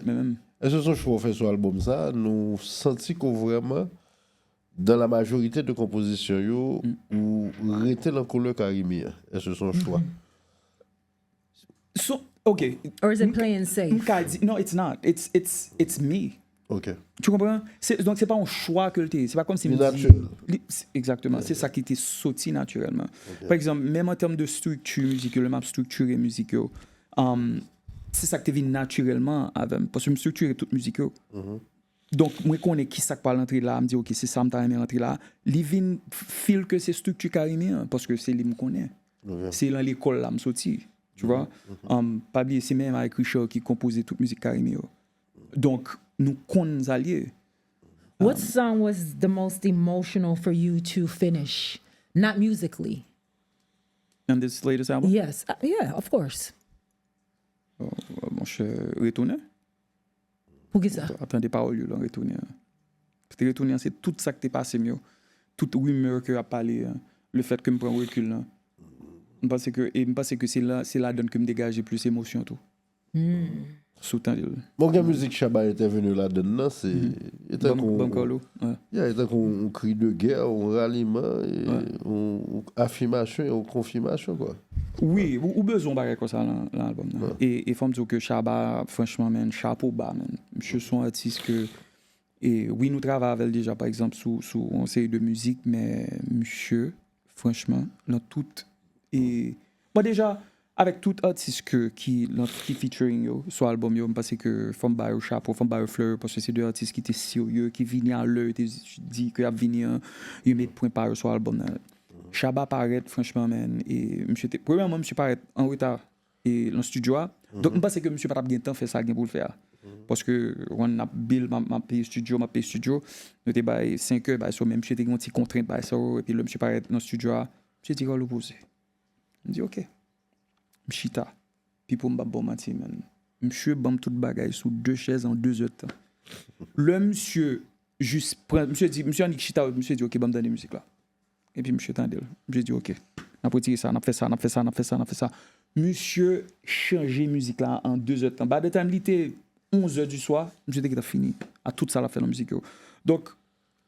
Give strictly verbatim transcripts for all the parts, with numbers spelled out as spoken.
Men menm. Èske se yon chwa w fè sou albòm sa? Nou santi ke w vrèman, dans la majorité de konpozisyon yo, ou rete nan koulè Carimi an? Èske se yon chwa? So, ok. Or is it playing safe? M ka di, no, it's not. It's, it's, it's me. Ok. Tu comprends? Se- Donk, se pa yon chwa ke l te ye. Se pa kòmsi m Li di. natirèl. Li- s- Egzakteman. Se sa ki te soti natirèlman. Pa egzanp, menm an tèm de strikti mizik yo, lè m ap strikture mizik yo, um, se sa ki te vin natirèlman avè m. Paske m strikture tout mizik yo. Donk, mwen konnen ki sa k pral antre la. M di, ok, se sa m ta renmen rantre la. Li vin fil ke se strikti Carimi an, paske se li m konnen. Se nan lekòl la m soti. Tu vois? Um, pa bliye, se menm avèk Richard ki konpoze tout mizik Carimi yo. Donk, nou konn sa l ye. What song was the most emotional for you to finish? Not musically. And this latest album? Yes. Uh, yeah, of course. Monchè, retounen. Poukisa? Tande pawòl yo lan retounen an. Paske retounen an, se tout sa k te pase m yo. Tout rimè ke y ap pale an. Le fèt ke m pran rekil lan. M panse ke, e m panse ke se la, se ladan ke m degaje plis emosyon tou. Si w tande l. Bon, gen mizik Shabba entèveni ladan nan, se. E Ban tankou. ban kòlo. Yeah, e tankou yon kri de gè, yon raliman, e yon, yon afimasyon, yon konfimasyon, kwa. Wi, ou, ou bezwen yon bagay konsa lan, lan albòm nan. E, e fò m di w ke Shabba, franchman, man, chapo ba, man. Misye se yon atis ke, e wi, nou travay avè l deja, pa egzanp, sou, sou yon seri de mizik, men misye, franchman, lan tout, e, bon, deja, avèk tout atis ke, ki, lan, ki featuring yo, sou albòm yo, m panse ke fò m ba yo chapo, fò m ba yo flè, paske se de atis ki te serye, ki vini a lè yo te di ke y ap vini an, yo met pwen pa yo sou albòm nan. Shabba parèt, franchman, man, e misye te, premyèman, misye parèt an reta e, lan estidyo a. Donk, m panse ke misye pa t ap gen tan fè sa gen pou l fè a. Paske, w konn, n ap bill, m ap, m ap peye estidyo, m ap peye estidyo. Nou te bay senk è, bay sa, men misye te gen yon ti kontrent, bay sa, epi lè misye parèt nan estidyo a, misye di, Carlo, poze. M di, ok. M chita. Pipo, m p ap ba w manti, man. Misye ban m tout bagay sou de chèz an de zè tan. Lè misye jis pran, misye di, misye annik chita, misye di, ok, ban m tande mizik la. Epi misye tande l. Misye di, ok, n ap retire sa, n ap fè sa, n ap fè sa, n ap fè sa, n ap fè sa. Misye chanje mizik la an de zè tan. By the time li te onz è di swa, misye te gentan fini a tout sa l ap fè nan mizik yo. Donk,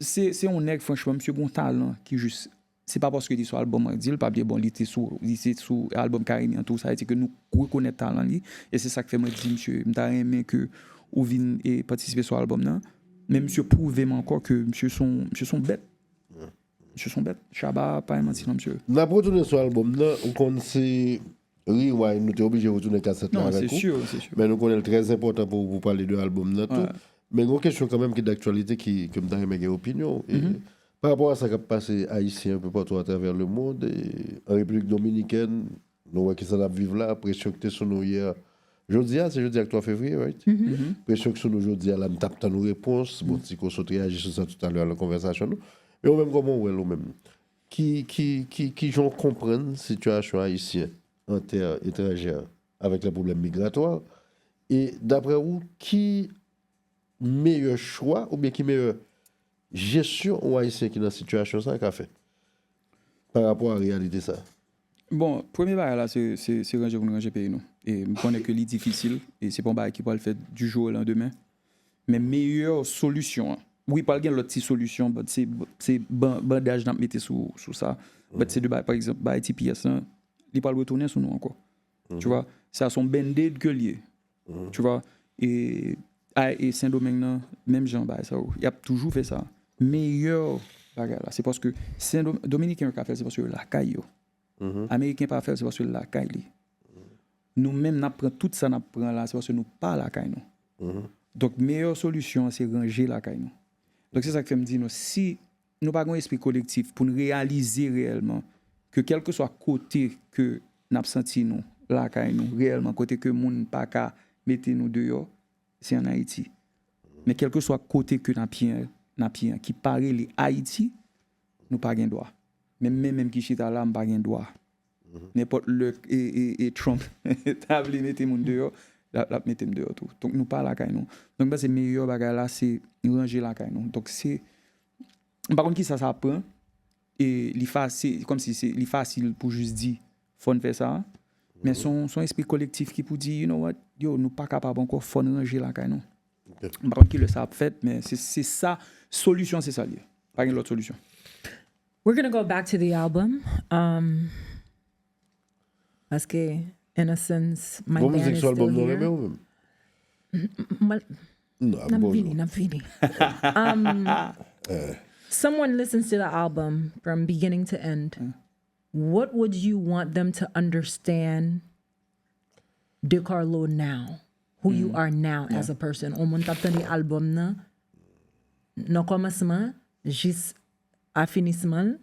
se, se yon nèg, franchman, misye gen yon talan ki jis, se pa paske li sou albòm mwen, di l, pa bliye, bon, li te sou, li te sou albòm Carimi an tou, sa vle di ke nou rekonèt talan li, e se sa k fè mwen di misye, m ta renmen ke ou vin e patisipe sou albòm nan, men misye pwouve m ankò ke misye se yon, misye se yon bèt. Misye se yon bèt. Shabba pa yon manti non, misye. N ap retounen sou albòm nan, ou konn se Rewind, nou te oblije retounen kasèt la Non, se avèk ou. Sure, se sure. Men nou konnen l trè enpòtan pou, pou pale de albòm nan tou. Men gen yon kesyon kanmenm ki daktyalite ki, ke m ta renmen gen opinyon w. E, pa rapò a sa k ap pase Ayisyen enpe patou atravè lemond, e, an Repiblik Dominikèn, nou wè kisa n ap viv la, presyon ki te sou nou yè. Jodi a, se jodi a k twa fevriye, right? Presyon ki sou nou jodi a la, m t ap tann yon repons. Bon, Ti Koso te reyaji sou sa toutalè a nan konvèsasyon nou. Men ou menm, kòman w wè l ou menm? Ki, ki, ki, ki jan w konprann sitiyasyon ayisyen an tè etranjè avèk le pwoblèm migratwa? E daprè ou, ki meyè chwa oubyen ki meyè jesyon yon ayisyen ki nan sitiyasyon sa ka fè pa rapò a reyalite sa? Bon, premye bagay la, se, se, se ranje pou n ranje peyi nou. E m konnen ke li difisil, e se pa yon bagay ki pral fèt du jour au lendemain. Men meyè solisyon an, wi, pral gen lòt ti solisyon, but se, se ban-, bandaj n ap mete sou, sou sa. But se de bagay, pa egzanp, bagay T P S lan, li pral retounen sou nou ankò. Tu vois? Sa se yon band-aid ke l ye. Tu vois? E, a, e Sendomeng nan, menm jan bagay sa yo. Y ap toujou fè sa. Meyè bagay la, se paske Sen Dom-, Dominiken yo ka fè l, se paske yo lakay yo. Ameriken pa fè l, se paske l lakay li. Nou menm, n ap pran tout sa n ap pran la, se paske nou pa lakay nou. Donk, meyè solisyon an, se ranje lakay nou. Donk, se sa k fè m di nou, si nou pa gen yon espri kolektif pou n reyalize reyèlman ke kèlkeswa kote ke n ap santi nou lakay nou, reyèlman, kote ke moun pa ka mete nou deyò, se ann Ayiti. Men kèlkeswa kote ke n ap ye, n ap ye, ki pa rele Ayiti, nou pa gen dwa. Menm, menm, menm ki chita la, m pa gen dwa. Nenpòt lè e, e, e Trump ta vle mete moun deyò, l ap, l ap mete m deyò tou. Donk, nou pa lakay nou. Donk, m panse meyè bagay la, se ranje lakay nou. Donk, se, m pa konn kisa sa ap pran, e li fasil, kòmsi se, li fasil pou jis di, fò n fè sa. Men se yon, se yon espri kolektif ki pou di, you know what, yo, nou pa kapab ankò, fò n ranje lakay nou. M pa konn kilè sa ap fèt, men se, se sa, solisyon se sa l ye. Pa gen lòt solisyon. We're gonna go back to the album. Um, paske, in a sense, my Bon band mizik is sou still albòm nan here. Renmen ou menm? M- Non, N ap bon, vini, non. n ap vini. Um, someone listens to the album from beginning to end. What would you want them to understand de Carlo now? Who you are now as a person? On moun t ap tande album nan nan kòmansman jis a finisman l.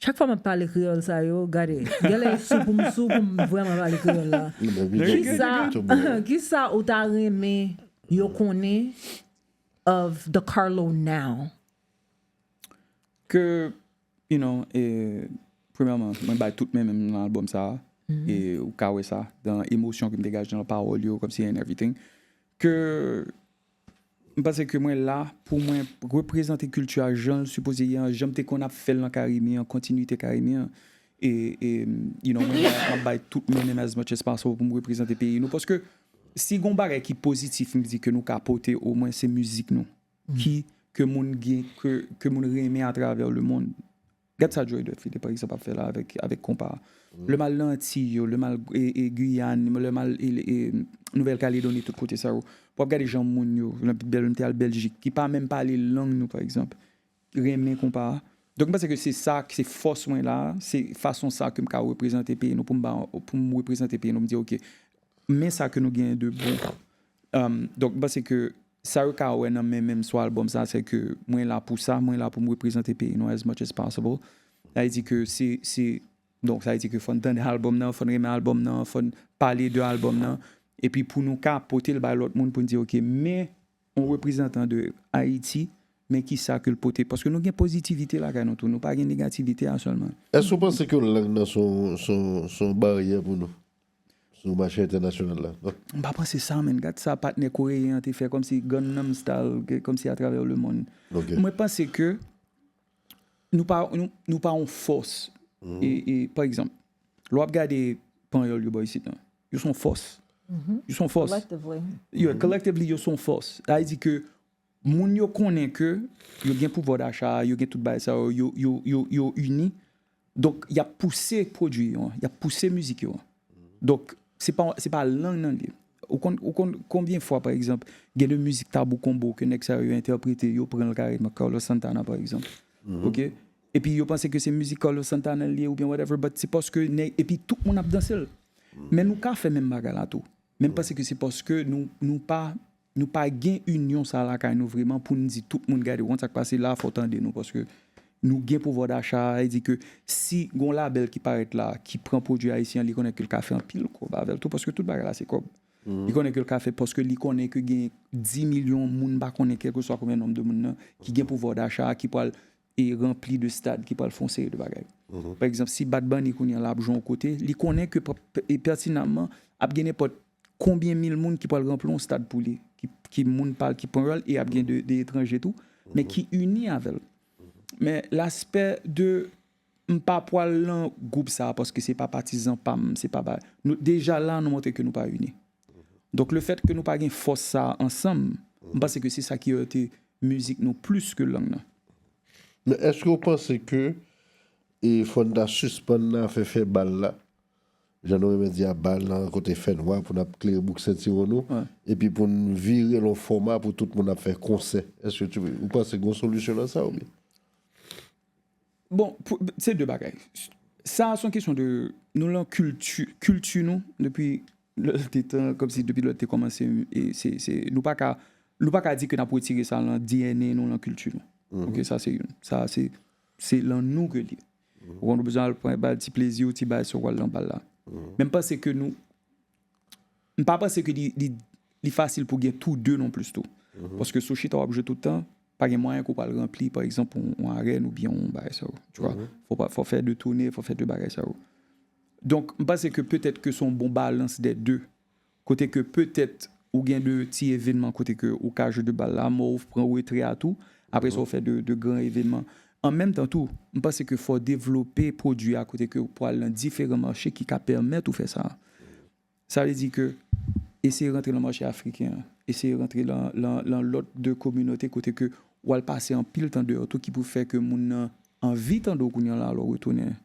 Chak fwa m ap pale kreyòl sa yo, gade, genlè e sou pou m sou pou m vrèman pale kreyòl la. Non, men Kisa, videyo, tout bon. Kisa ou ta renmen yo konnen of the Carlo now? Ke, you know, e, premyèman, mwen bay tout men menm nan albòm sa a. E ou ka wè sa, nan emosyon ke m degaje nan pawòl yo, kòmsi and everything. Ke m panse ke mwen la pou mwen reprezante kilti a jan l sipoze ye an, jan m te konn ap fè l nan Karimi an, kontinite Karimi an. E, e you know, mwen la, m ap bay tout men menm as much as possible pou m reprezante peyi nou. Paske si gon bagay ki pozitif, m di ke nou ka pote omwen se mizik nou. Ki, ke moun gen, ke, ke moun renmen atravè le monde. Gad sa Joey Duffy te, pa egzanp, ap fè la avèk, avèk konpa a. Lè m al nan Antiy yo, lè m al e, e Giyàn, lè m al e, e Nouvèl Kaledoni, tout kote sa yo. W ap gade jan moun yo, lè m te al Bèljik, ki pa menm pale lang nou, pa egzanp, renmen konpa a. Donk, m panse ke se sa, se fòs mwen la, se fason sa ke m ka reprezante peyi nou, pou m ba, pou m reprezante peyi nou, m di, oke, men sa ke nou genyen de bon. Um, donk, m panse ke sa yo ka wè nan men menm sou albòm sa, se ke mwen la pou sa, mwen la pou m reprezante peyi nou as much as possible. Sa vle di ke se, se, donk, sa vle di ke fò n tande albòm nan, fò n renmen albòm nan, fò n pale de albòm nan. Epi pou nou ka pote l bay lòt moun pou n di, oke, men yon reprezantan de Ayiti, men kisa ke l pote. Paske nou gen pozitivite lakay nou tou, nou pa gen negativite a sèlman. Èske w panse ke lang nan se yon, se yon, se yon baryè pou nou? Sou mache entènasyonal la. Non? M pa panse sa, menn. Gad sa patnè koreyen an te fè, kòmsi Gangnam Style, ke- kòmsi atravè le monde. Ok. Mwen panse ke nou pa, nou, nou pa yon fòs. E, e, pa egzanp, lè w ap gade panyòl yo bò isit lan, yo se yon fòs. Yo se yon fòs. Collectively. Yo, collectively, yo se yon fòs. Sa vle di ke moun yo konnen ke yo gen pouvwa dacha, yo gen tout bagay sa yo, yo, yo, yo, yo ini. Donk, y ap pouse pwodui yo, y ap pouse mizik yo. Donk, se pa, se pa lang nan li ye. Ou konn, ou konn konbyen fwa, pa egzanp, gen de mizik Tabou Combo ke nèg sa yo entèprete, yo pran l kareman, Carlos Santana, pa egzanp. Ok? Epi yo panse ke se mizik Carlos Santana li ye oubyen whatever, but se paske nèg, epi tout moun ap danse l. Men nou ka fè menm bagay la tou. Men m panse ke se paske nou, nou pa, nou pa gen inyon sa lakay nou vrèman pou n di tout moun gade, w konn sa k pase la, fò w tande nou, paske nou gen pouvwa dacha, e di ke si gon labèl ki parèt la, ki pran pwodui ayisyen, li konnen ke l ka fè anpil kòb avè l tou, paske tout bagay la se kòb. Li konnen ke l ka fè, paske li konnen ke gen dis milyon moun, m pa konnen kèlkeswa konbyen nonb de moun nan, ki gen pouvwa dacha, ki pral e ranpli de stad, ki pral fè yon seri de bagay. Pa egzanp, si Bad Bunny kounye a l ap jwe yon kote, li konnen ke p- p- e pètinamman ap gen nenpòt konbyen mil moun ki pral ranpli yon stad pou li, ki, ki moun pa l ki pran l, e ap gen de, de etranje tou, men ki ini avè l. Men laspè de m pa pral nan gwoup sa a paske se pa patizan pa m, se pa ba, nou, deja la, nou montre ke nou pa ini. Donk, lefèt ke nou pa gen fòs sa a ansanm, m panse ke se sa ki heurte mizik nou plis ke lang nan. Men èske w panse ke e fò n ta sispann nan afè fè bal la? Jan nou renmen di a bal nan kote fè nwa pou n ap klere bouk sentiwon nou, Wi. Epi pou n vire l yon fòma pou tout moun ap fè konsè. Èske tu, ou panse gen yon solisyon nan sa oubyen? Bon, pou- se de bagay. Sa se yon kesyon de, nou lan kilti, kilti nou, depi lè l te tan, kòmsi depi lè l te kòmanse, e se, se, nou pa ka, nou pa ka di ke n ap retire sa lan D N A nou, lan kilti nou. Ok, sa se youn. Sa se, se lan nou ke li ye. Ou konn, ou bezwen al pran bal ti plezi, ti bagay sa w al lan bal la. Men m panse ke nou, m pa panse ke li, li, li fasil pou gen tou de non plis tou. Paske si w chita w ap jwe tout tan, pa gen mwayen ke w pral ranpli, pa egzanp, yon, yon arèn oubyen yon bagay sa yo. Tu vois? Fò pa, fò fè de toune, fò fè de bagay sa yo. Donk, m panse ke petèt ke se yon bon balans dè de. Kote ke petèt ou gen de ti evènman kote ke ou ka jwe de bal la, men ou pran retrè a tou. Apre sa, ou fè de, de gran evènman. An menm tan tou, m panse ke fò w devlope pwodui a kote ke w pral nan diferan mache ki ka pèmèt ou fè sa. Sa vle di ke eseye rantre nan mache afriken an, eseye rantre lan, lan, lan lòt de kominote kote ke w al pase anpil tan deyò tou ki pou fè ke moun nan anvi tande w kounye a la lè w retounen.